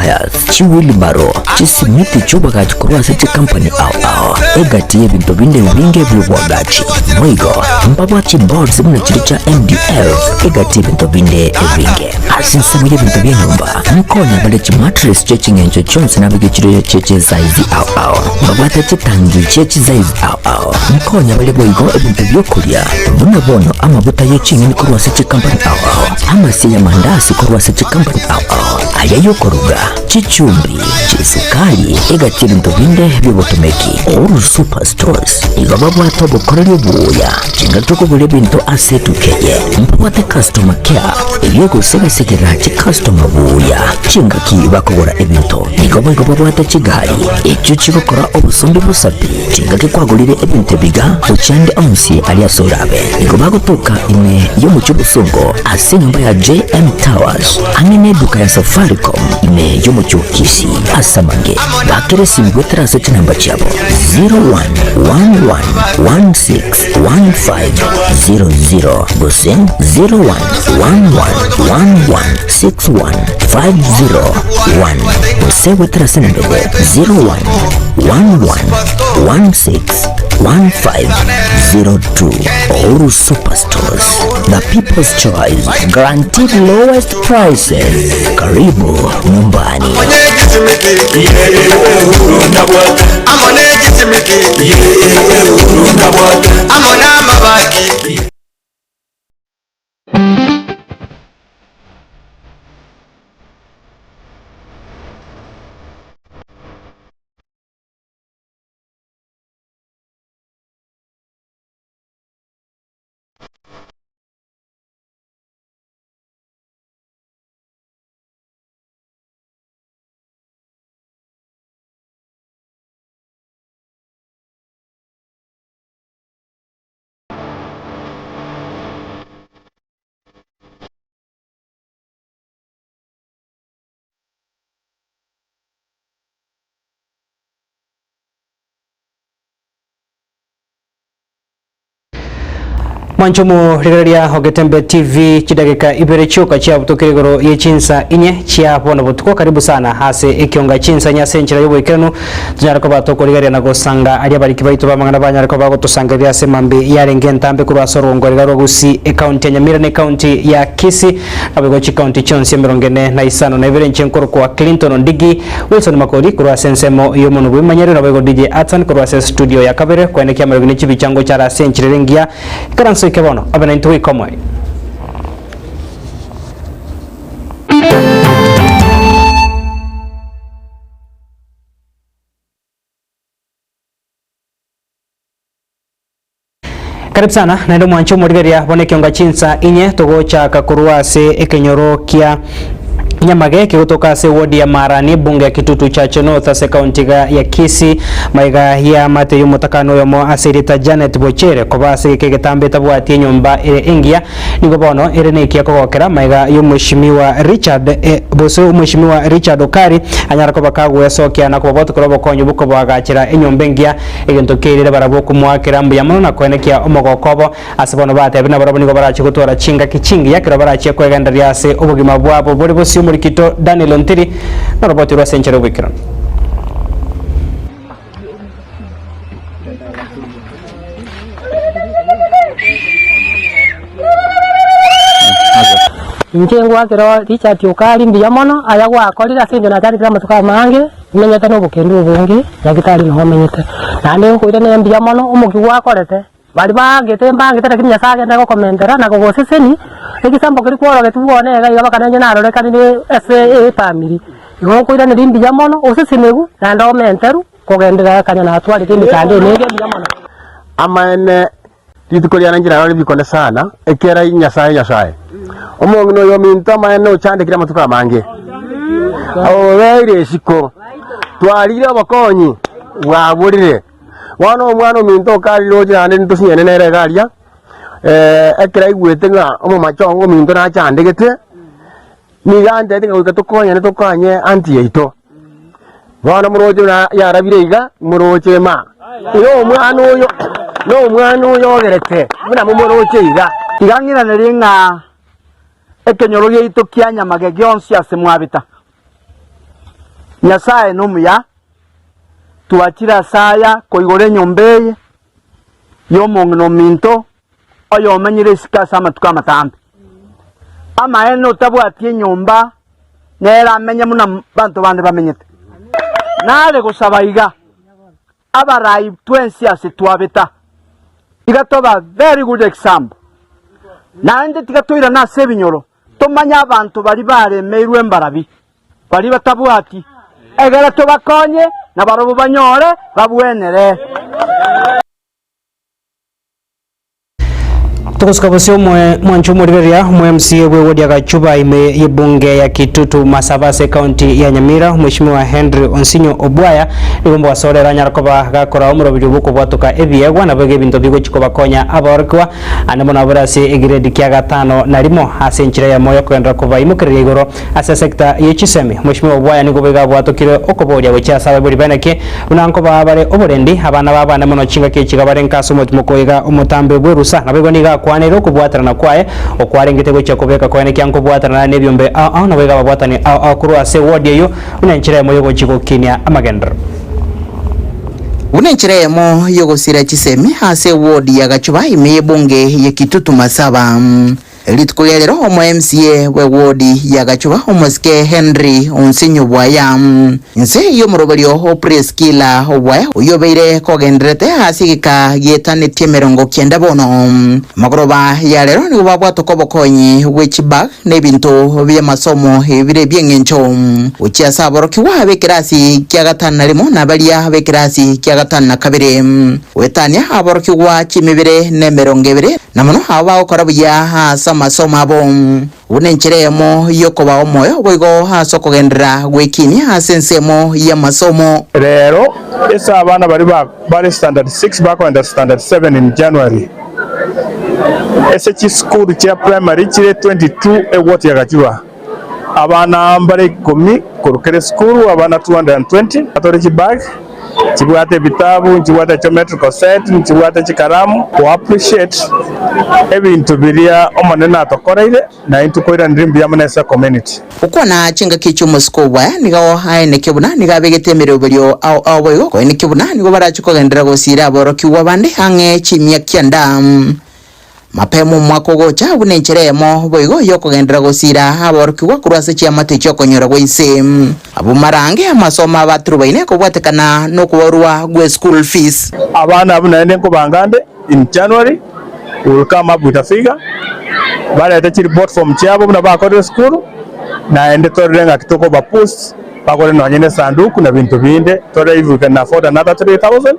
Wires, chiwheelbarrow, chisimiti chi'oboagachi korwa ase chikampani ao ao, egati y'ebinto binde ebinge bi'oboagachi. Boigo, mbabwate chiboards buna chiria chia MDF, egati y'ebinto binde ebinge. Ase ensemo y'ebinto bi'enyomba, nkonya bare chimattress chie ching'encho chionsi nabeke chire chie chisaizi ao ao. Mbabwate chitangi chie chisaizi ao ao. Nkonya bare boigo ebinto bi'okoria, buna bono amaguta ye ching'eni korwa ase chikampani ao ao, amasie y'amandasi korwa ase chikampani ao ao, aya y'okoruga, chichumbi, chisukari, egati ebinto binde bi'obotomeki. All Super Stores nigo babwate obokoreri obuya chingaki okogora ebinto ase etuka eye. Mbabwate customer care eyio egosegasegera chicustomer buya chingaki bakogora ebinto. Nigo boigo babwate chigari echio chigokora obosombi bosapi chingaki kwagorire ebinto ebiga gochia ande onsi aria ase orabe. Nigo bagotoka ime y'omochie obosongo ase enyomba ya JM Towers ang'e neduka ya Safaricom ime y'omochie o Kisii. Ase amange bakere esimi goetera ase chinamba chiabo 0111161500 gose 0111161501 gose goetera ase enamba eye 0111161502. Uhuru Superstores, the people's choice, guaranteed lowest prices. Karibu nyumbani. Mwanche omorigereria o Getembe TV chidageka ibere chioka chiabutokire igoro ye chinsa inye chia bono botuko. Karibu sana ase ekionga chinsa inye ase enchera y'oboikeranu tonyare koba tokorigereria na gosanga aria abariki baito b'amang'ana banyare koba bagotosangereria ase mambi yarenge entambe korwa ase orwongo riga rwa Gusii, ecounty ya Nyamira na ecounty ya Kisii naboigo chicounty chionsi emerongo ene na isano na ibere inche nkorokwa Clinton Ondigi Wilson Makori korwa ase ensemo y'omonwa bw'emanyerero naboigo DJ Athan korwa ase estudio ya kabere koenekia amarogi ne chibicha ngocha are ase enchera ere engiya ikaranso eke bono obe naintwe goika omoerio. Karibu sana naende omwanche omorigereria bono ekionga chinsa inye togochaka korwa ase ekenyoro kia Nyamage kegotoka ase ewodi ya Marani ebunge ya Kitutu Chache North ase ekaunti iga ya Kisii maiga y'eamate y'omotakani oyomo ase erieta Janet Bochere koba ase egeka egetambe etabwati enyomba ere engiya nigo bono ere nekia kogokera maiga y'omweshimiwa Richard gose omweshimiwa Richard Okari anyare koba kagwesokia na kobabotokerwa obokonyi bw'okobaagachera enyomba engiya Egento keirire barabwo okomoakera mbuya mono na koenekia omogoko obo. Ase bono batebire nabarabwo nigo barachie gotwara chingaki chingiya ekero barachie kwegendereria ase obogima bwabo bore bosio Omorikito Daniel Ontiri noroboti rw'ase enchera y'oboikeranu. Inche ngwakera Richard Okari mbuya mono aya gwakorire ase eng'encho nachandekire amatuko amange. Nimenyete nobokendu obonge, nyagetari noo menyete, naende nkoiraneria mbuya mono omokia gwakorete, baria baangete mbangete lakini Nyasaye agende gokomentera na kogoseseni, egesambo keria kworogetie bwone iga iga mpaka nainche narorekanire ase efamiri. Igo nkoiraneria mbuya mono, osesenigwe naende omenterwe kogenderera kanya natwarete emechando emenge mbuya mono. Amaene, rituko riane inche narore rikone sana, ekiagera Nyasae Nyasae, omong'ina oyo ominto amaene ochandekire amatuko amange, obeire isiko, twarire obokonyi bwaborire. Bono omwana ominto okarire roche naende ntosinyane nere iga aria, ekero aigwete ng'a omomache ongo ominto nachandegete, nigo antebete ng'a goika tokonyane tokanye aunty yaito. Bono moroche buna yarabire iga, moroche ma, na omwana oyo, na omwana oyo ogerete buna momoroche iga. Tiga ng'iranerie ng'a ekenyoro giaito kia nyamage gionsi ase mwabeta. Nyasae nomuya, twachire ase aya koigora enyomba eye y'omong'ina ominto oyomenyire isiko ase amatuko amatambe. Amaene otabwati enyomba nere amenye buna banto bande bamenyete. Nare gosaba iga, abarai twensi ase twabeta, tiga toba very good example. Naende tiga toirane ase ebinyoro, tomanye abanto baria baremeirwe mbarabi. Baria batabwati, egere tobakonye, na barabwo banyore babwenere. Togosuka bosio omwe mwancho omorigereria omwe MCA bwe ward ya Gachuba ime y'ebunge ya Kitutu Masaba ase ekaunti ya Nyamira Mheshimiwa Henry Onsinyo Obwaya nigo mbogasorera anyare koba gakora omoroberio bw'okobwatoka ebiegwa naboigo ebinto bigochi kobakonya abaorokigwa ande mono abore ase egiredi kia gatano na rimo ase enchera eyemo yokogenderera kobaimokereria igoro Ase esecta ye chisemi, Mweshimiwa Obwaya nigo boigo abwatokire okoboria gochia ase abaibori beneki buna nkobaa bare oborendi abana babo ande mono chingaki echi iga bare nka ase omotimo koiga omotambe bw'erusa. Naboigo nigo akwaneire okobwaterana kwaye okwarengete gochia kobeka koenekia nkobwaterana nebiombe ao ao naboigo ababwatani ao ao korwa ase eward eyio buna enchera eyemo yogochia gokinia amagenderero. Buna enchera eyemo yogosira chisemi ase eward ya Gachuba ime y'ebunge ye Kitutu Masaba. Rituko ria rero omo MCA bwe ward ya Gachuba omosike Henry Onsinyo Bwaya inse y'omoroberio o Priscilla Obwaya oyio obeire kogendererete ase egeka gietanetie emerongo kianda bono. Amagoroba ya rero nigo babwatoka obokonyi bwe chibag na ebinto bi'amasomo ebire ebi'eng'encho gochia ase aborokigwa b'ekerasi kia gatano na rimo na baria b'ekerasi kia gatano na kabere goetania aborokigwa chimibere na emerongo ebere Na mono abo bagokora buya ase amasomo abo, buna enchera eyemo y'okobaa omoyo, boigo ase okogenderera gwekinia ase ensemo y'amasomo. Rero ase abana baria bare standard 6 bakoenda standard 7 in January, ase chisukuru chia primary chire 22 egwoti ya Gachuba, abana mbare ikomi korwa kera esukuru, abana 220 batore chibag. Nchibwate ebitabu, nchibwate geometrical set, nchibwate chikaramu ko appreciate ebinto biria Omonene atokoreire na intwe koiraneria mbuya mono ase ecommunity. Gokwana chingaki chi'omosiko obwaya nigo aeneke buna nigo abegete emeroberio ao ao boigo koenekia buna nigo barache kogenderera gosiira aborokigwa bande ang'e chimia kianda. Mapema omwaka ogocha buna enchera eyemo boigo y'okogenderera gosiira aborokigwa korwa ase chiamate chi'okonyora gwa inse. Abwo marange amasomo abaturubaine kobwatekana nokoborwa gwe school fees. Abana abwo naende nkobanga nde in January we will come up with a figure barete chireport form chiabo buna bakorire esukuru naende torore ng'aki tokoba boost bagore nonye ne esanduku na binto binde torore if we can afford another 3000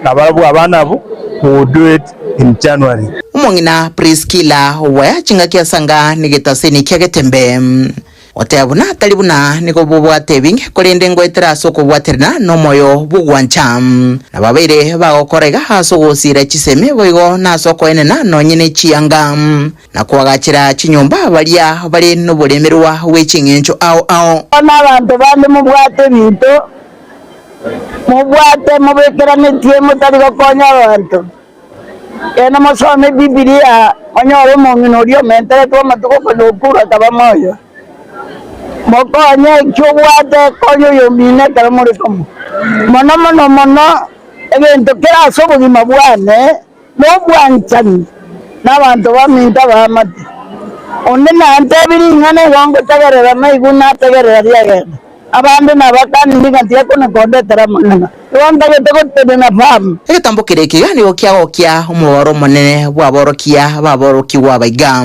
na barabwo abana abwo we will do it in January. Omong'ina Priskila oboya chingaki asanga negetaseni kia getembe, oteba buna tari buna nigo bobwate ebinge, korende ngoetera ase okobwaterana nomoyo bw'ogwancha. Na babeire bagokora iga ase ogosiira chisemi boigo nase okoenena nonye ne chianga, na koagachera chinyomba baria bare noboremerwa bwe ching'encho ao ao. Bono abanto bande mobwate ebinto, mobwate mobekeranetie motari gokonya abanto. Genda mosome Ebibilia, monyore omong'ina oria omenteretwe amatuko konya okure akaba moyo. Mokonye eki obwate, konya oyomino ekero more komo. Mono mono mono egento kere ase obogima bwane nobwanchani nabanto baminto abaamate. Onde nantebi ring'ana igo ngotegerera naigwe nategerera riagenda. Abande nabakanire ng'a tiga kona kondetera amang'ana, igo ntagete gotenena famu. Egetambo keria ekiya nigo kiagokia omobaro omonene bw'aborokia b'aborokigwa baiga.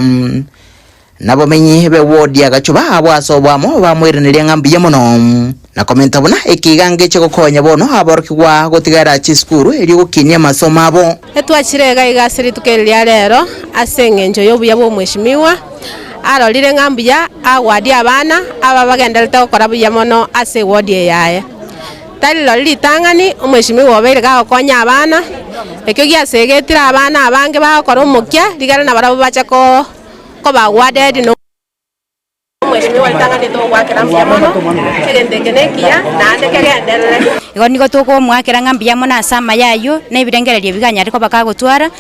Nabomenyi be ward ya Gachuba abwo ase oboamo bamoiraneria ng'a mbuya mono, na komenta buna ekiga ngeche gokonya bono aborokigwa gotigara chisukuru erio gokinia amasomo abo. Etwachire iga iga ase rituko eri ria rero ase engencho y'obuya bw'omweshimiwa, arorire ng'a mbuya agwadie abana aba bagendererete gokora buya mono ase ewodi eye yaye. Tari rirorio ritang'ani omweshimiwa obeire gagokonya abana, ekio giasegetire abana abange bagokora omokia rigere nabarabwo bache ko koba awarded. Omweshimiwa ritang'ani togwakera mbuya mono, egento eke nekiya naende kegenderere. Igo nigo tokomoakera ng'a mbuya mono ase amaya ayio, na ebirengererio ebi ganyare koba kagotwara,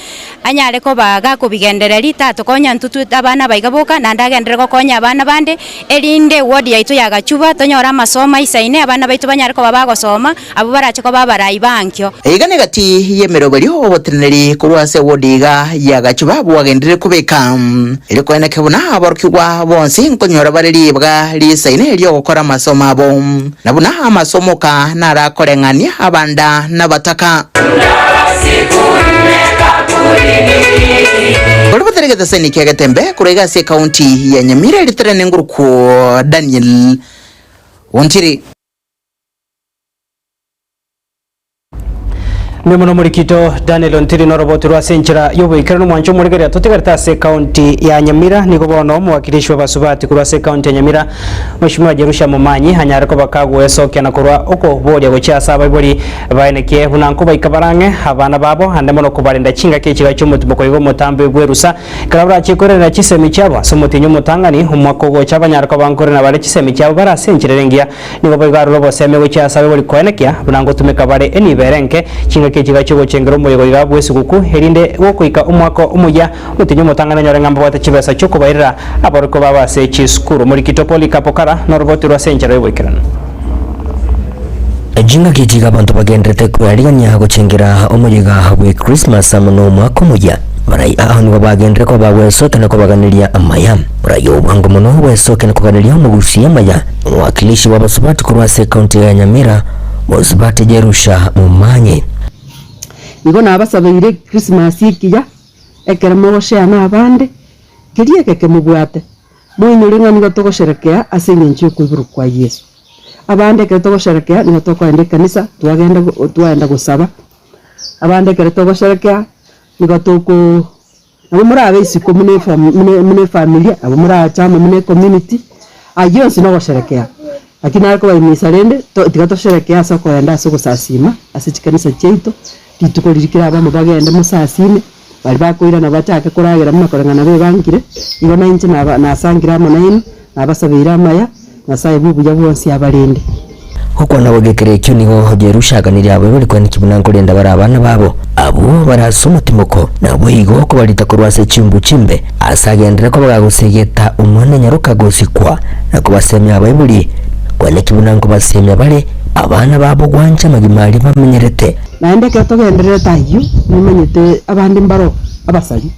anyare koba gakobigendereria, tatokonya intwe twe abana aba iga boka, naende agenderere gokonya abana bande, erinde eward yaito ya Gachuba tonyore amasomo aisaine, abana baito banyare koba bagosoma, abwo barache koba abarai ba ankio. Iga negati y'emeroberio oboteneneri korwa ase eward iga ya Gachuba bwagenderire kobeka, erio koeneke buna aborokigwa bonsi nkonyora bare ribaga riisaine ri'ogokora amasomo abo, na buna amasomo oka narakoreng'ania abanda nabataka. Baria batari getaseni kia Getembe korwa iga ase ekaunti ya Nyamira ritere nengurukwo Daniel Ontiri. Mbuya mono omorikito Daniel Ontiri noroboti rwa ase enchera y'oboikeranu omwancho omorigereria totigarete ase ekaunti ya Nyamira nigo bono omowakilishi bw'abasubati korwa ase ekaunti ya Nyamira Mweshimiwa Jerusha Momanyi anyare koba kagoesokia na korwa okoboria gochia ase abaibori baenekie buna nkobaika barang'e abana babo ande mono kobarenda chingaki echiga chi'omotimoko igo omotambe bw'erusa Ekero barachie koirania chisemi chiabo ase omotienyi omotang'ani omwaka ogocha banyare koba nkoirana bare chisemi chiabo bare ase enchera ere engiya. Nigo boigo arure obosemi gochia ase abaibori koenekia buna ngotumeka bare enibo ere enke chingaki echi gachia gochengera omoyega oiga bw'esuguku, erinde gokoika omwaka omoyia omotienyi omotang'ani onyore ng'a mbabwate chibesa chi'okobairera aborokigwa babo ase chisukuru. Omorikito Polycarp Okara noroboti rwe ase enchera y'oboikeranu. Chingaki echi iga abanto bagenderete kwearigania gochengera omoyega bwe Christmas amo nomwaka omoyia. Barai ao nigo bagenderete koba bagwesokia na kobaganeria amaya. Morai obwango mono gwesokia na koganeria omogusi amaya. Omowakilishi bw'abasubati korwa ase ekaunti ya Nyamira, Mosubati Jerusha Momanyi. Igo nabasabeire Christmas ekiya, ekero mogoshare na abande, keria egeke mobwate, moinyore ng'a nigo togosherekea ase eng'encho y'okoiborwa kwa Yeso. Abande ekero togosherekea nigo tokoenda ekanisa twagenda twaenda gosaba, abande ekero togosherekea nigo toko Nabo morabe isiko buna efam buna buna efamilia, nabo morache amo buna ecommunity, ayio onsi nogosherekea. Lakini nare kobaimisa rende, to tiga tosherekee ase okoenda ase ogosasima, ase chikanisa chiaito, rituko riria kera abamo bagende mosasime, baria bakoirana bachake koragera buna koreng'ana bebangire, igo nainche naba nasangire amo nainwe, nabasabeire amaya, Nyasae bw'obuya bwonsi abarende. Gokwana gw'egekero ekio nigo Jerusha aganirie abaibori kweneki buna nkorenda bare abana babo, abwo bare ase omotimoko, naboigo kobarita korwa ase chimbu chimbe, ase agenderere koba gagosegeta omwana enyaroka gosikwa, na kobasemia abaibori kweneki buna nkobasemia bare abana babo gwancha amagima aria bamenyerete. Naende ekero togendererete ayio, nimanyete abande mbaro abasari.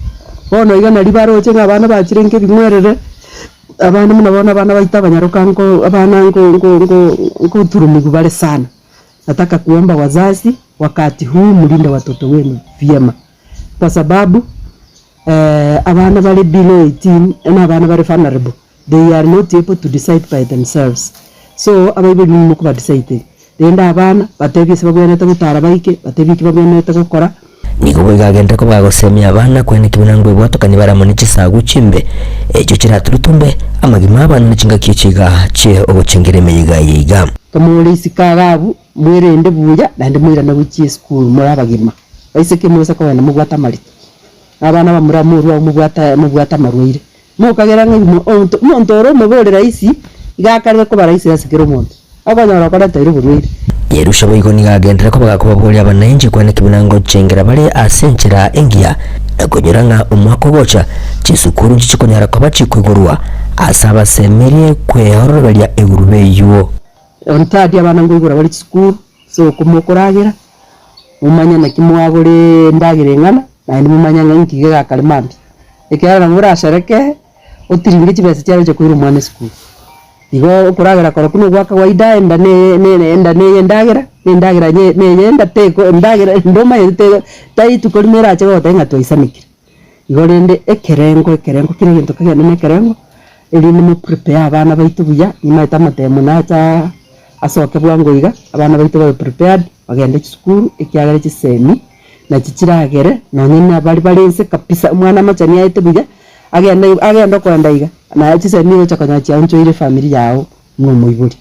Bono iga naria baroche ng'a abana bachire nkebing'werere, Abande buna bono abana baito abanyaroka nko abana nko nko nko nkoturumigwa bare sana. Nataka kuomba wazazi wakati huu mlinde watoto wenu vyema kwa sababu abana bare below 18 na abana bare vulnerable they are not able to decide by themselves so abaibori nigo mokobadecideria rende abana batebie ase babwenerete gotara baike batebie eki babwenerete gokora. Nigo boigo agenderere koba agosemia abana kweneki buna ngwebwatokani bare amo ne chisagu chimbe, echio chiraturutumbe amagima 'abana ne chingaki echi iga chie ogochengera emeyega eye iga. Kamore isiko iga abwo, mwerende buya, naende moirane gochia esukuru more abagima. Baiseke moise kogenda mobwate amarito, na abana abamura morue agwo mobwate mobwate amarwaire. Mokagera ng'a imo onto omonto ore omobe ore rahisi, iga akarire koba rahisi ase kera omonto, okonyora okoreteire oborwaire. Yerusha boigo nigo agenderere koba gakobaboria abananchi kweneki buna ngochengera bare ase enchera engiya, na koinyora ng'a omwaka ogocha chisukuru nchichikonyara koba chikoigorwa ase abasemerie kweororoberia egurube eyio. On third abana nkoigora bare chisukuru, ase okomokoragera, momanye naki mwagora endagera eng'ana, naende momanye ng'a inki gegakare mambia. Ekiagera nabo orasherekee, otiringe chibesa chiaye oche koira omwana esukuru. Igo okoragera korokwo na ogwa kawaida, enda neye nere enda neye endagera, na endagera nye neye enda teko endagera ende omanyete tego tari rituko rimo erache gogotebia ng'a twaisanekire. Igo rende ekerengo ekerengo kera egento kegende na ekerengo, erinde mo prepare abana baito buya, nimaete amatemo nacha asoke bwango iga, abana baito babe prepared, bagende chisukuru ekiagera chisemi. Nachi chiragere nonye nabari bare inse kabisa, omwana amachani aete buya, agende agende okoenda iga, naye chisemi ogocha konya chiaonchoire efamiri yao buna omoibori.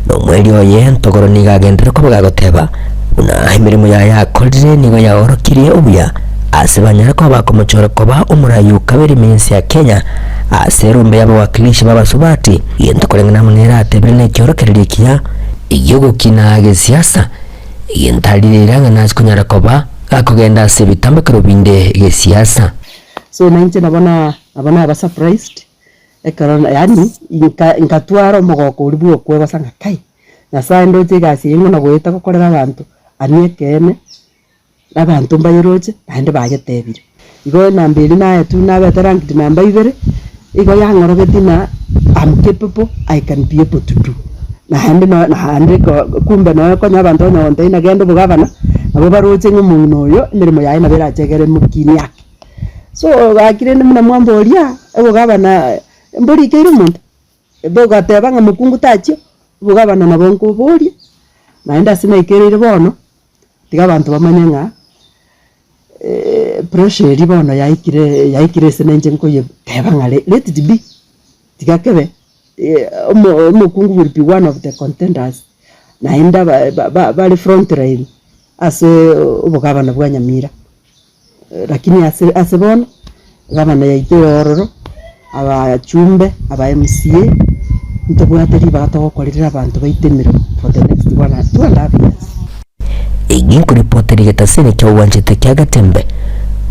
Na omweri oye ntogoro nigo agenderere koba gagoteba, Buna emeremo yaye akorire nigo yaorokirie obuya. Ase banyare koba bakomochora koba omorai o kabere ime y'ense ya Kenya ase erombe y'abawakilishi b'abasubati, egento koreng'ana amo nere atebire nekiorokererio ekiya egi'ogokina gesiasa, egento arire ere ang'e nase konyara koba gakogenda ase ebitambokero binde gesiasa. So nainche nabo na nabo naba surprised, ekero yaani nka nkatwara omogoko oria bwa okwebasa ng'a kai, Nyasaye ndoche egasi eye ng'o nagoeta gokorera abanto, ani ekeene. Abanto mbayeroche, naende bayetebire. Igo enamba eria naetwe nabete ranked namba ibere, igo yang'orogetie ng'a am capable, I can be able to do. Naende no naende ko kumbe nonya konya abanto onye gontebia ng'a genda obogavana, nabo baroche ng'a omong'ina oyo emeremo yaye nabo erache egere emokini ake. So gaki rende buna mwamboria, obogavana mborikeire omonto? Bogateba ng'a mokungu tachia, obogavana nabo nkoboria, naende ase naikereire bono. Tiga abanto bamanye ng'a pressure eria bono yaikire yaikire ase nainche nkoyeteba ng'a let it be, tiga kebe omo omokungu will be one of the contenders naende aba ba- ba- bare front line ase obogabana bwa Nyamira. Lakini ase ase bono, gavana yaito ere ororo, abachumbe, aba MCA, ntobwate ribaga togokorerera abanto baito emeremo for the next one and two and half years. Egi nkoripotera egetasini kia obwanchete kia Gatembe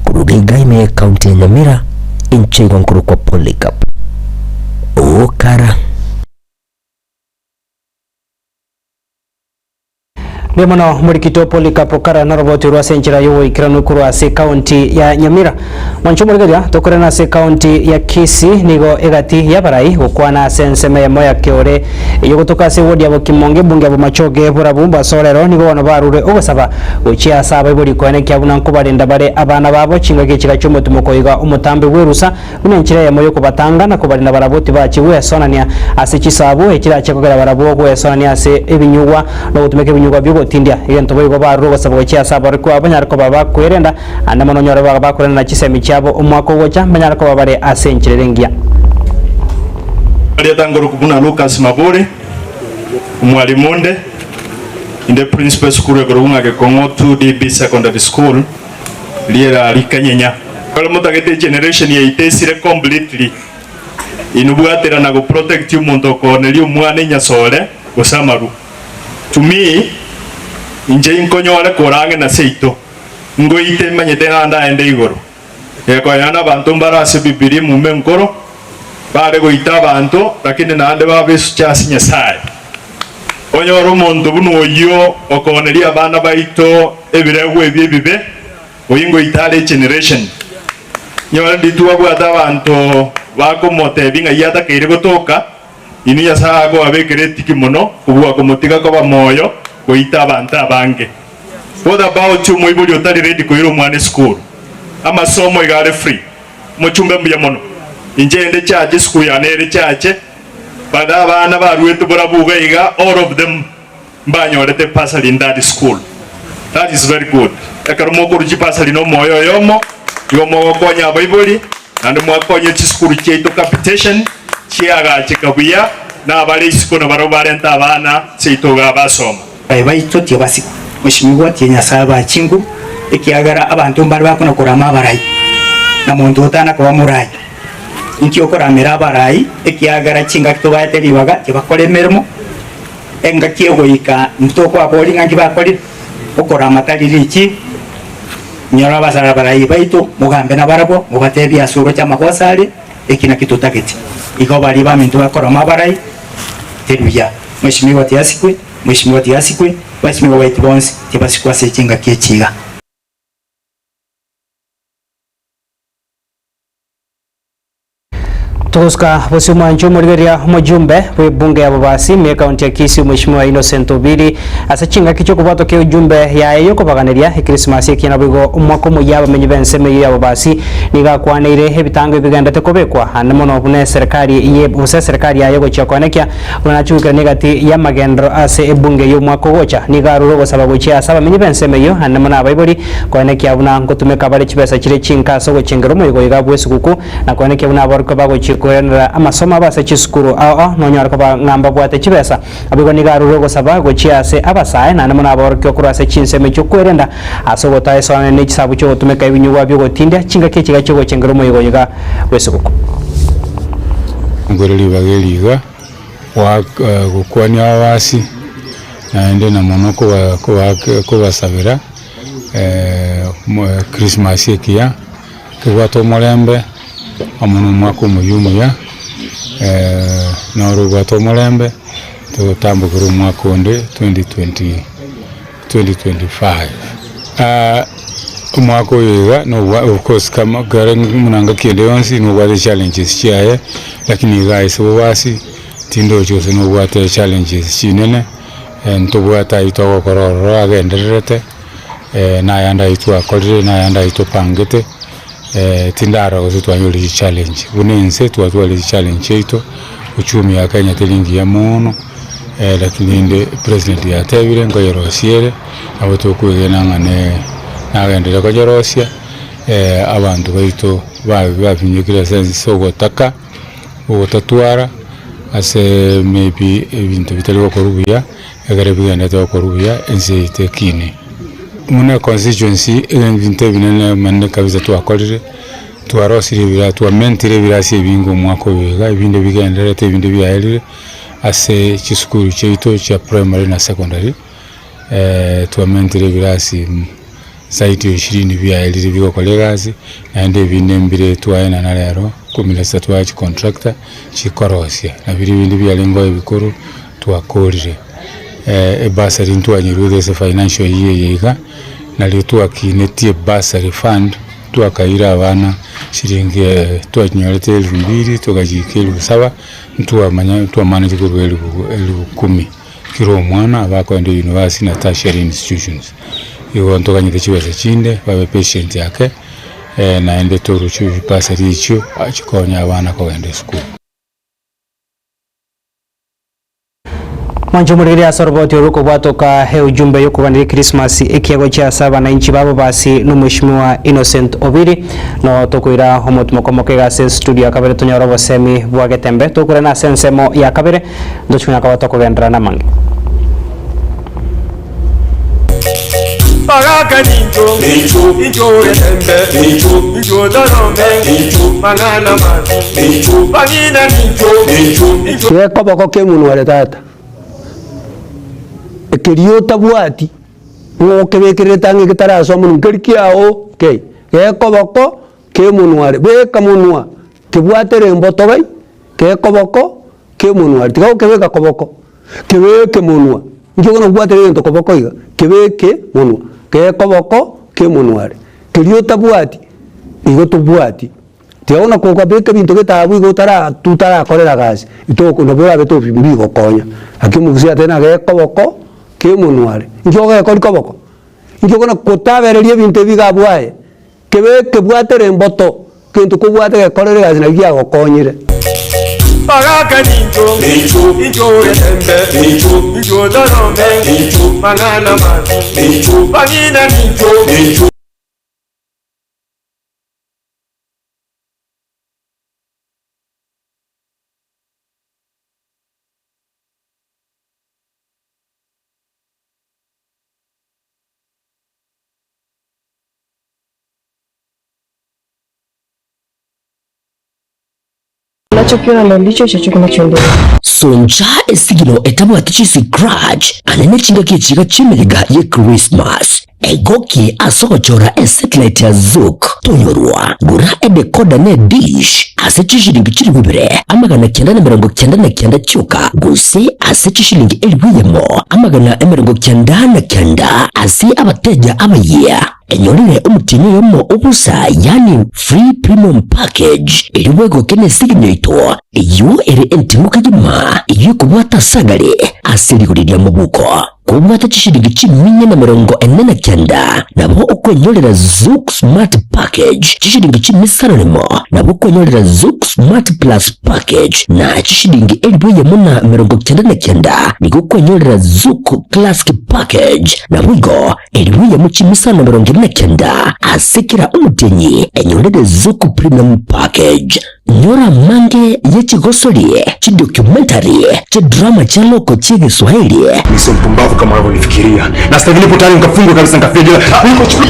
koruga iga ime ye county ya Nyamira, inche igo nkorokwa Polycarp Okara. Mbuya mono Morikito Polycarp Okara noroboti orwo ase enchera y'ogoikeranu korwa ase ekaunti ya Nyamira. Mwanche omorigereria, tokorerana ase ekaunti ya Kisii nigo egati y'abarai gokwana ase ensemo eyemo ya Keore eyogotoka ase ewodi ya Bokimonge ebunge ya Bomachoge Borabu Mbasorero nigo bono barure ogosaba gochia ase abaibori koenekia buna nkobarenda bare abana babo chingaki echiga chi'omotimoko iga omotambe bw'erusa Buna enchera eyemo y'okobatanga na kobarinda barabwo tibachie gwesonania ase chisabu, echirache kogera barabwo gwesonania ase ebinyugwa na ogotumeka ebinyugwa bi'ogotindia. Egento boigo barure ogosaba gochia ase aborokigwa abo banyare koba bakwerenda, ande mono onyore baga bakorenda na chisemi chiabo omwaka ogocha, banyare koba bare ase enchera ere engiya. Marieta ngoroku buna Lucas Maburi, omwalimu onde, inde principal esukuru ekorokwa ng'a Gekong'o 2DB Secondary School. Riera rikanyenya. Ekero motagete egeneration yaito esire completely, inwe bwatera na go protect omonto okooneria omwana enyasore gose amaru. To me, inche inkonyore kore ang'e na seito, ngoite manyete ng'a ndaende igoro. Gekonyora na abanto mbare ase Bibilia emume enkoro, bare goita abanto lakini naende babesuche ase Nyasaye. Onyore omonto buna oyio okooneria abana baito ebiregwa ebi ebibe, oyio ngoita are egeneration. Nyore nditwe abwate abanto bakomotebia ng'ai atakeire gotoka, inwe Nyasae akobabekera etiki mono kobua komotiga koba moyo goita abanto abange. What about omoibori otari ready koira omwana esukuru? Amasomo iga are free. Mochumbe mbuya mono. Inche ende chache esukuru yane ere chache. But abana baruete borabu iga iga all of them mbanyorete bursary in that school. That is very good. Ekero mokorwa chibursary na omoyo oyomo, igo mogokonya abaibori naende mwakonya chisukuru chiaito capitation chiagacheka buya na abare isiko nabarabwo barente abana seito igaa basoma. Aye baito tibasikwa, Mweshimiwa tie Nyasae abae chinguru, ekiagera abanto mbare bakona korama abarai, na monto otana koba morai. Inki okoramera abarai, ekiagera chingaki tobaete ribaga tibakora emeremo, engaki egoika intwe tokobaboria ng'a nki bakorire? Okorama tari richibu. Inyora abasare abarai baito, mogambe nabarabwo, mobatebie ase oroche amagoso are, eki nakio totagete. Igo baria baminto bakorama abarai, teruya. Mweshimiwa tiasikwe, Mweshimiwa tiasikwe, Bashimiwa baito bonsi tibasikwe ase chingaki echi iga. Togosuka bosio omwancho omorigereria omojumbe bw'ebunge ya Bobasi ime ekaunti ya Kisii Omweshimiwa Innocent Obiri ase chingaki chi'okobwatwa ke'ojumbe yaye y'okobaganeria ekrisimasi ekiya naboigo omwaka omoyia abamenyi b'ensemo eyio ya Bobasi nigo akwaneire ebitango ebigendete kobekwa ande mono buna eserekari ye gose eserekari yaye gochia koenekia Buna nachigwekire negati y'amagenderero ase ebunge y'omwaka ogocha, nigo arure ogosaba gochia ase abamenyi b'ensemo eyio, naende mono abaibori, koenekia buna ngotumeka bare chibesa chire chinka ase ogochengera omoyega oiga bw'esuguku, na koenekia buna aborokigwa bagochia. koiranera amasomo abo ase chisukuru ao ao nonyore koba ng'a mbabwate chibesa. Naboigo nigo arure ogosaba gochia ase abasae naende mono aborokigwa korwa ase chinsemo chi'okwerenda ase ogotaesoanania ne chisabu chi'ogotumeka ebinyugwa bi'ogotindia chingaki echiga chi'ogochengera omoyega oyo iga bw'esuguku. Nkore ribaga eri iga, goaka gokwania ababasi, naende na mono koba kobaaka kobasabera Christmas ekiya, tobwate omorembe amo na omwaka omoyia omuya, noro obwate omorembe, totambokere omwaka onde 2020 2025. Omwaka oyo iga nobwa of course kama kare buna ngaki ende yonsi nobwate challenges chiaye, lakini iga ase bobasi tindochi gose nobwate challenges chinene, ntobwate aywo togokora ororo agendererete. na ayande ayio twakorire, na ayande ayio topangete, tindarora gose twanyorire chichallenge. Buna ense twatwarire chichallenge chiaito, uchumi ya Kenya teri ngiya mono, lakini rende president yatebire nkoyerosia ere, nabo tokwegena ng'a ne nagenderere konyerosia, abanto baito ba bafinyekire ase ense ogotaka, ogotatwara, ase maybe ebinto bitari gokorwa buya. Ekero bigenderete gokorwa buya, ense yaito ekine. Buna econstituency, ebinto ebinene emenene kabisa twakorire, twarosirie ebira twamentire ebirasi ebinge omwaka oyo iga, ebinde bigendererete ebinde biaerire, ase chisukuru chiaito chia primary na secondary, twamentire ebirasi zaidi ya ishirini biaerire bigokora egasi, naende ebinde mbire twaenana rero, kumi na sita twaa chicontractor chikorosia, na biria binde biarengeo ebikoro. Twakorire ebursary ntwanyeruete ase financial year eye iga, nario twakinetie ebursary fund, twakaira abana chiringi twanyorete elfu mbili tokachiika elfu saba, ntwamanya ntwamaneti korwa elfu elfu kumi kera omwana abakoenda university na tertiary institutions. Igo ntoganyete chibesa chinde babe patient ake, naende torwe chibursary echio chikonye abana kogenda esukuru. Mwanche omorigereria ase oroboti orwo kobwatoka eujumbe yokoganeria Christmas ekiago chia ase abananchi ba Bobasi nomweshimiwa Innocent Obiri no tokoira omotimoko omoke iga ase studio ya kabere tonyore obosemi bwa Getembe tokorana ase ensemo ya kabere ntochi konya koba tokogenderera namange. Bagaka nincho, incho getembe, incho torome, mang'ana mabi, bang'ina nincho, incho. Gekoboko k'emonwa ore tata, ekeria otabwati, ng'o okebekererete ang'e getarasoa monwa nkeri kiago kei, gekoboko k'emonwa are, beka monwa, kebwatere emboto bai, gekoboko Kemonwa aria, tiga gokebeka koboko, kebeke monwa. Inki okona kobwatera egento koboko iga? Kebeke monwa, gekoboko kemonwa aria. Keria otabwati, igo tobwati. Tiga bono kobeka ebinto gete abwo igo otara otarakorera gasi, itoko nabo orabe tobi mbigokonya. Lakini omogusii atebire ng'a gekoboko kemonwa aria. Inki ogekori koboko? Inki okona kotabereria ebinto ebi iga abwo aye? Kebe kebwatere emboto, gento kobwate gekorere egasi naki giagokonyire. Bagaka nincho, incho getembe, incho torome, mang'ana mabi, bang'ina nincho. Unachokiona ndicho hicho kinachoendelea. Soncha esigino etabwati chiscratch ane nechingaki echiga chi'emeyega ye Christmas. Egokie ase ogochora esatellite ya Zuku tonyorwa. Gora edecoder ne dish ase chishilingi chilifu ibere 999 chioka gose ase chishilingi 1,099 ase abateja abayia. Enyorere omotienyi oyomo o bosa yaani free premium package erio bwegoke nesigini yaito eyio ere entimo kegima eyio ekobwata ase agare ase rigori ria mobuko. Kobwate chishilingi chiminya na 49 nabo okwenyorera Zuku smart package chishilingi chimisano nemo nabo okwenyorera. Zuku Smart Plus Package na chishilingi elifu eyemo na 99 nigo okwenyorera Zuku Classic Package. Naboigo elifu eyemo chimisa na 49 ase kera omotienyi enyorere Zuku Premium Package. Nyora amange ye chigosori, chidocumentary, chidrama chia loko chi'Egeswahili. Mimi sio mpumbavu kama unavyonifikiria. Na sasa hivi nipo tayari nikafungwe kabisa nikafia jela. Niko chini.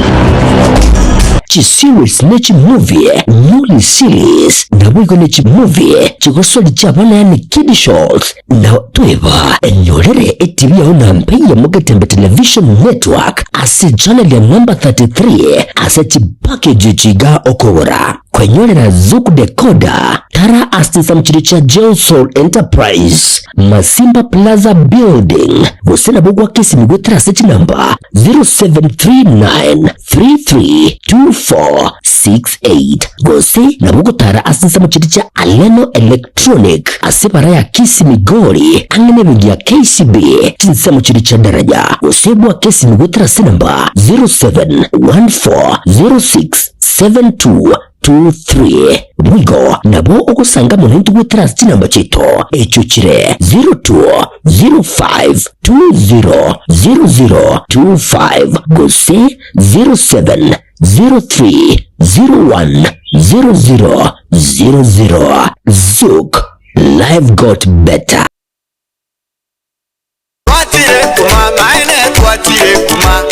Chiseries ne chimovie, Nyoli Series, naboigo ne chimovie chigosori chi'abana yaani kiddie shows. Na toeba enyorere etibi yao na mpe ya Mogetembe Television Network ase channel ya number 33 ase chipackage chiga okogora. Kwenyorera Zuku Decoder tara ase chinsemo chiria chia Gelsol Enterprise, Masimba Plaza Building, gose nabo gwaka esimi goetera ase chinamba 0739332468 gose nabo gotara ase chinsemo chiria chia Aleno Electronic ase ebara ya Kisii Migori ang'e nebenki ya KCB chinsemo chiria chia Daraja gose gwaka esimi goetera ase enamba 071406 7223 Boigo nabo ogosanga mono intwe goetera ase chinamba chiaito echio chire 0205200025 gose 0703010000. Zouk, life got better. Twachire kuma maene twachire kuma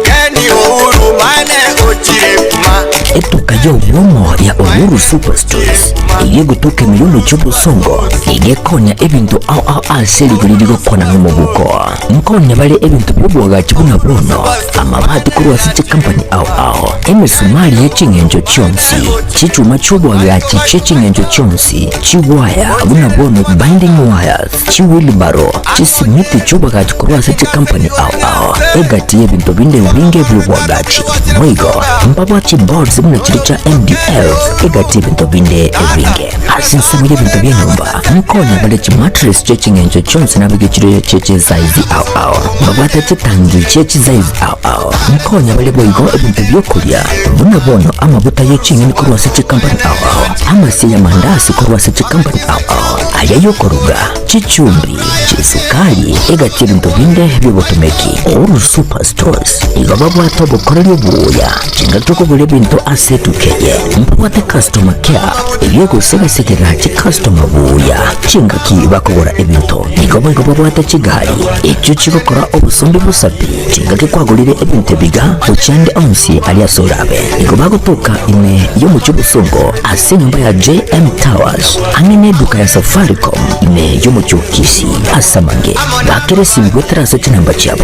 Kenny Uhuru maene ochire kuma. Etuka y'obwomo ya Uhuru Superstores eyio egotoka ime y'omochie o Bosongo nigo ekonya ebinto ao ao ase rigori rigokwana nomobuko. Nkonya bare ebinto bi'oboagachi buna bono, amabati korwa ase chikampani ao ao, emesumari ye ching'encho chionsi, chichuma chi'oboagachi chie ching'encho chionsi, chiwaya buna bono binding wires, Chiwilibaro, chisimiti chi'oboagachi korwa ase chikampani ao ao, egati y'ebinto binde ebinge bi'oboagachi. Boigo, mbabwa chiboards buna chiria chia MDF, egati y'ebinto binde ebinge. Ase ensemo y'ebinto bi'enyomba, nkonya bare chimattress chie ching'encho chionsi nabeke chire chie chisaizi ao ao. Mbabwate chitangi chie chisaizi ao ao. Nkonya bare boigo ebinto bi'okoria, buna bono amaguta ye ching'eni korwa ase chikampani ao ao, amasie y'amandasi korwa ase chikampani ao ao. Aria y'okoruga, chichumbi, chisukari, egati ebinto binde bi'obotomeki. Uhuru Super Stores igo babwate obokoreri obuya chingaki okogora ebinto ase etuka eye. Mbabwate customer care eyio egosegasegera chicustomer buya chingaki bakogora ebinto. Igo boigo babwate chigari echio chigokora obosombi bosa pi chingaki kwagorire ebinto ebiga gochia ande onsi aria ase orabe. Igo bagotoka ime y'omochie obosongo ase enyomba ya JM Towers. Ang'e neduka ya Safaricom ime y'omochie o Kisii ase amange bakere esimi goetera ase chinamba chiabo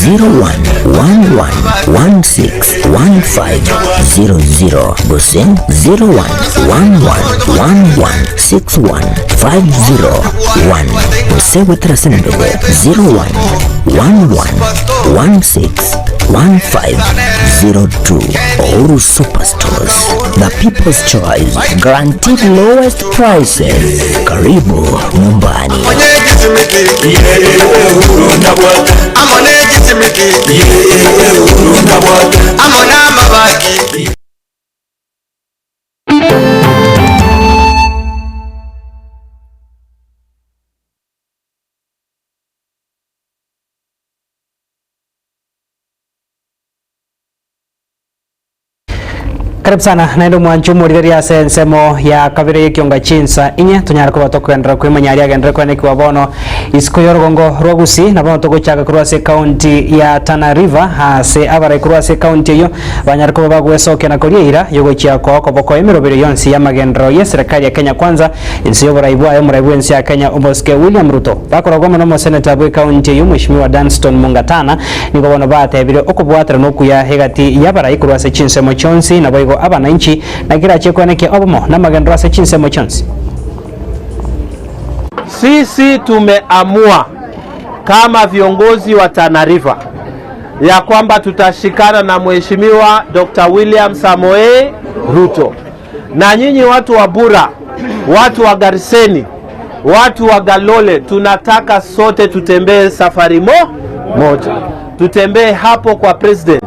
0111161500 gose 0111161501 gose goetera ase enamba eye 0111161502. Uhuru Superstores, the people's choice, guaranteed lowest prices. Karibu nyumbani. Karibu sana naende omwancho omorigereria ase ensemo ya kabere y'ekionga chinsa inye tonyare koba tokogenderera kwemanya aria agenderere koenekigwa bono isiko y'orogongo rwa Gusii na bono togochaka korwa ase ekaunti ya Tana River ase abarai korwa ase ekaunti eyio banyare koba bagwesokia na koria eira y'ogochia koa okoboko emerobero yonsi y'amagenderero y'eserekari ya Kenya Kwanza Inse y'oborai bwaye omorai bw'ense ya Kenya Omosike William Ruto bakoragwa amo n'omoseneta bw'ekaunti eyio Mweshimiwa Danston Mungatana nigo bono batebire okobwaterana okuya egati y'abarai korwa ase chinsemo chionsi naboigo abananchi naki erachie koenekia obomo namagenderero ase chinsemo chionsi. Sisi tumeamua kama viongozi wa Tana River ya kwamba tutashikana na Mheshimiwa Dr. William Samoei Ruto. Na nyinyi watu wa Bura, watu wa Garseni, watu wa Galole, tunataka sote tutembee safari moja, tutembee hapo kwa president,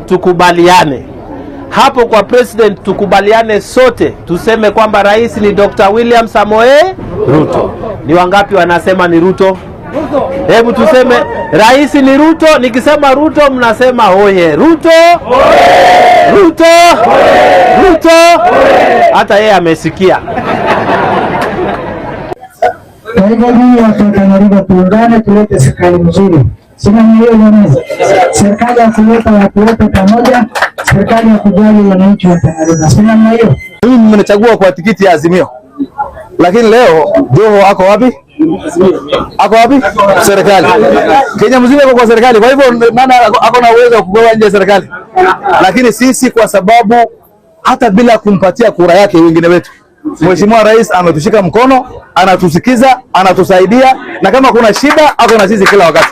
tukubaliane. Hapo kwa president tukubaliane sote tuseme kwamba rais ni Dr. William Samoei Ruto. Ni wangapi wanasema ni Ruto? Hebu tuseme rais ni Ruto. Nikisema Ruto mnasema oye. Ruto, oye! Ruto, oye! Ruto, oye! Hata yeye amesikia. Kwa hivyo ninyi watu wa Tana River tuungane, tulete serikali mzuri. Si namna hiyo jamani? Serikali ya kuleta watu wote pamoja, serikali ya kujali wananchi wa Tana River. Si namna hiyo? Mimi mmenichagua kwa tikiti ya Azimio, lakini leo Joho ako wapi? Ako wapi? Serikali. Kenya mzima iko kwa serikali. Kwa hivyo nani ako na uwezo wa kugawa nje ya serikali? Lakini sisi kwa sababu hata bila kumpatia kura yake wengine wetu, Mheshimiwa Rais ametushika mkono, anatusikiza, anatusaidia, na kama kuna shida ako na sisi kila wakati.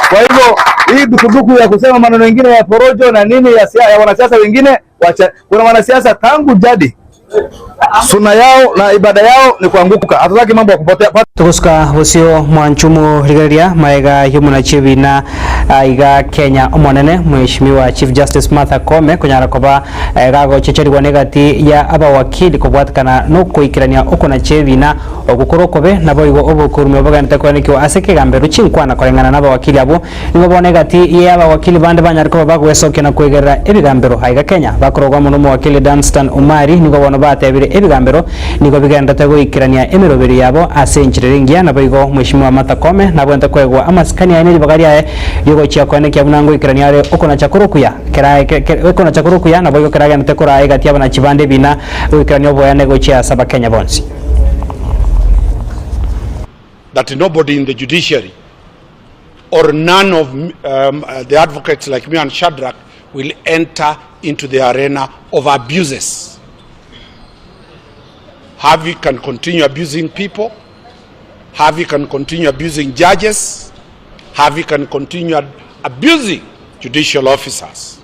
Kwa hivyo hii dukuduku ya kusema maneno mengine ya porojo na nini ya, ya wanasiasa wengine wacha. Kuna wanasiasa tangu jadi suna yao na ibada yao ni kuanguka, hatutaki mambo ya kupotea. Tugusuka bosio mwanchumu rigereria maega y'omonachebina iga Kenya omonene Mheshimiwa Chief Justice Martha Koome konyara koba gagochecherigwa negati ya abawakili kobwatikana nokoikerania okonachebina ogokora okobe naboigo obokorume obogenete koenekiwa ase ekegambero chinkwana koreng'ana na abawakili abwo nigo bono egati ya abawakili bande banyare koba bagwesokia na koigerera ebigambero aiga Kenya bakorogwa mono omowakili Danstan Omari nigo bono batebire ebigambero nigo bigenderete goikerania emeroberi yabo ase enchera ere engiya naboigo Mheshimiwa Martha Koome nabwenerete koegwa amasikani aye na ribaga riaye riogochia koenekia buna ngoikerania are okonacha kore okuya kera ekonacha kore okuya naboigo keragenderete koraa egati y'abanachi bande ebina goikerania oboyane gochia ase abakenya bonsi. That nobody in the judiciary or none of the advocates like me and Shadrack will enter into the arena of abuses. Harvey can continue abusing people. Harvey can continue abusing judges. Harvey can continue abusing judicial officers.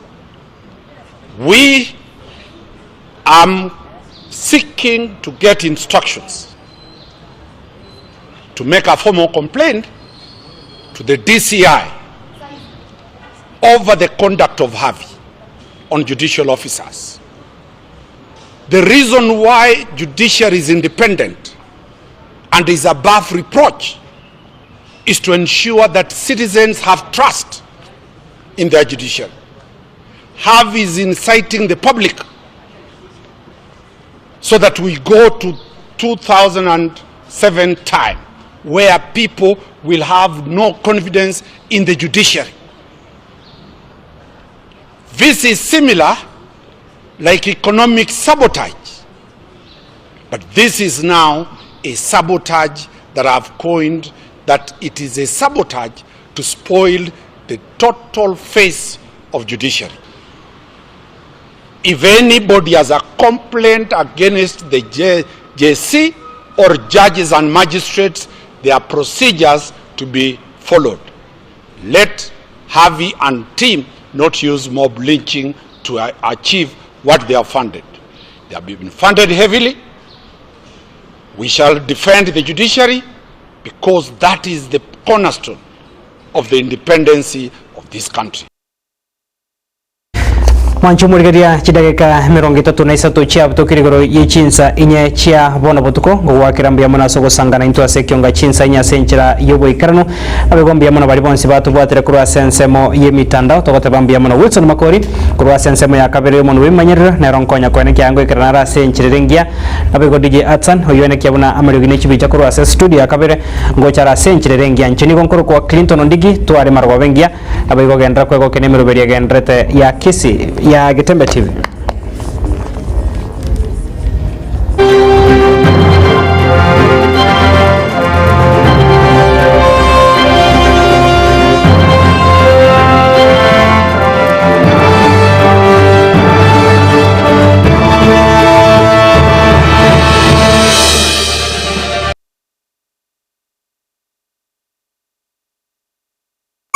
We are seeking to get instructions to make a formal complaint to the DCI over the conduct of Harvey on judicial officers. The reason why judiciary is independent and is above reproach is to ensure that citizens have trust in their judiciary. Harvey is inciting the public so that we go to 2007 time where people will have no confidence in the judiciary. This is similar like economic sabotage, but this is now a sabotage that I've coined that it is a sabotage to spoil the total face of judiciary. If anybody has a complaint against the JC or judges and magistrates, there are procedures to be followed. Let Harvey and team not use mob lynching to achieve what they are funded. They have been funded heavily. We shall defend the judiciary because that is the cornerstone of the independence of this country. Mwanche omorigereria chidageka 33 chiabutokire igoro ye chinsa inye chia bono botuko, ngogoakera mbuya mono ase ogosangana intwe ase ekionga chinsa inye ase enchera y'oboikeranu. Abego mbuya mono baria bonsi batobwatire korwa ase ensemo y'emitandao, togoteba mbuya mono Wilson Makori korwa ase ensemo ya kabere y'omonwe bw'emanyerero, nero nkonya koene ekiagera ngoikerana are ase enchera ere engiya. Naboigo DJ Atsan, oyio enekia buna amariogi ne chibicha korwa ase studio ya kabere, ngocha are ase enchera ere engiya. Inche nigo nkorokwa Clinton Ondigi, tware marogoba engiya. Naboigo genderera kwegokia nemeroberi egendererete ya Kisii ya Getembe TV.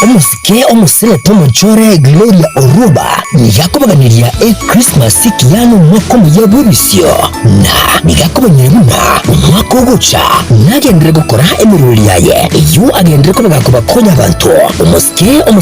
Omosike omoseneta omochore Gloria Oruba nigo akobaganeria Ekrismasi ekiya na omwaka omuya bw'ebisio, na nigo akobanyora buna omwaka ogocha nagenderere gokora emerori yaye eyio agenderere koba gakobakonya abanto. Omosike.